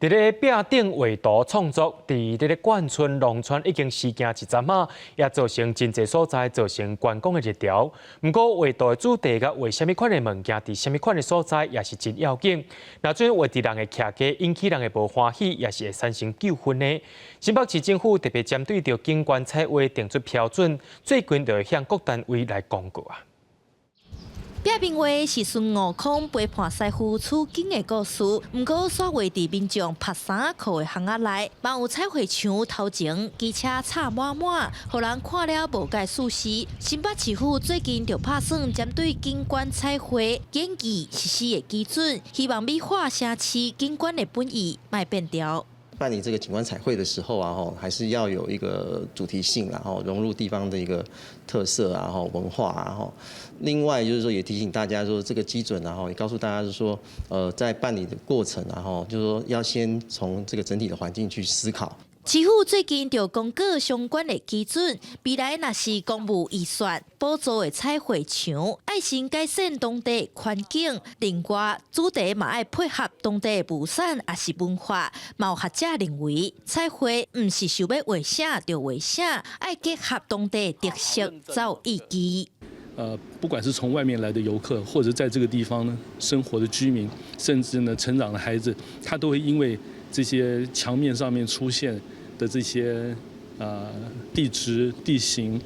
佇咧壁頂畫圖創作，佇這个貫村農村已經時行一陣仔，也造成真濟所在造成觀光的熱潮。毋過畫圖的主題佮畫啥物款的物件，佇啥物款的所在，也是真要緊。若準畫佇人的徛家，引起人的無歡喜，也是會產生糾紛的。新北市政府特別針對著景觀彩畫定出標準，最近就會向各單位來公告啊。壁面畫是孫悟空陪伴師父取經的故事，毋過煞畫佇民眾曝衫褲的巷仔內，嘛有彩繪牆頭前機車插滿滿，予人看了無解舒適。新北市府最近就拍算針對景觀彩繪研擬實施的基準，希望美化城市景觀的本意莫變調。辦理這個景觀彩繪的時候啊，吼，還是要有一個主題性，然後融入地方的一個特色啊，吼，文化啊，吼。另外就是說，也提醒大家說，這個基準，然後也告訴大家就是說，在辦理的過程，然後就是說要先從這個整體的環境去思考。市府最近就公告相關的基準，未來若是公務預算補助的彩繪牆，愛先改善當地環境，另外主題嘛愛配合當地的物產抑是文化。嘛有學者認為，彩繪毋是想欲畫啥就畫啥，愛結合當地的特色才有意義。不管是從外面來的遊客，或者在這個地方呢生活的居民，甚至呢成長的孩子，他都會因為這些牆面上面出現的這些地質、地形、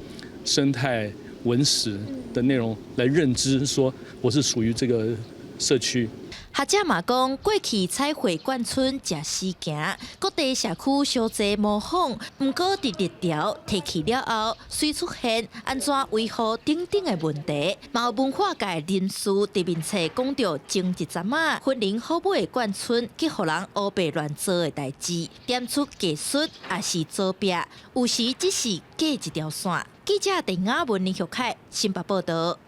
生態、文史的內容來認知，說我是屬於這個社區。學者嘛講，過去彩繪貫村誠時行，各地社區相濟模仿，毋過佇熱潮褪去了後，隨出現按怎維護等等的問題。嘛有文化界人士佇面冊講著前一陣仔，雲林虎尾的貫村去予人烏白亂做的代誌，點出技術抑是造壁，有時只是隔一條線。記者鄧雅文、林玉凱新北報道。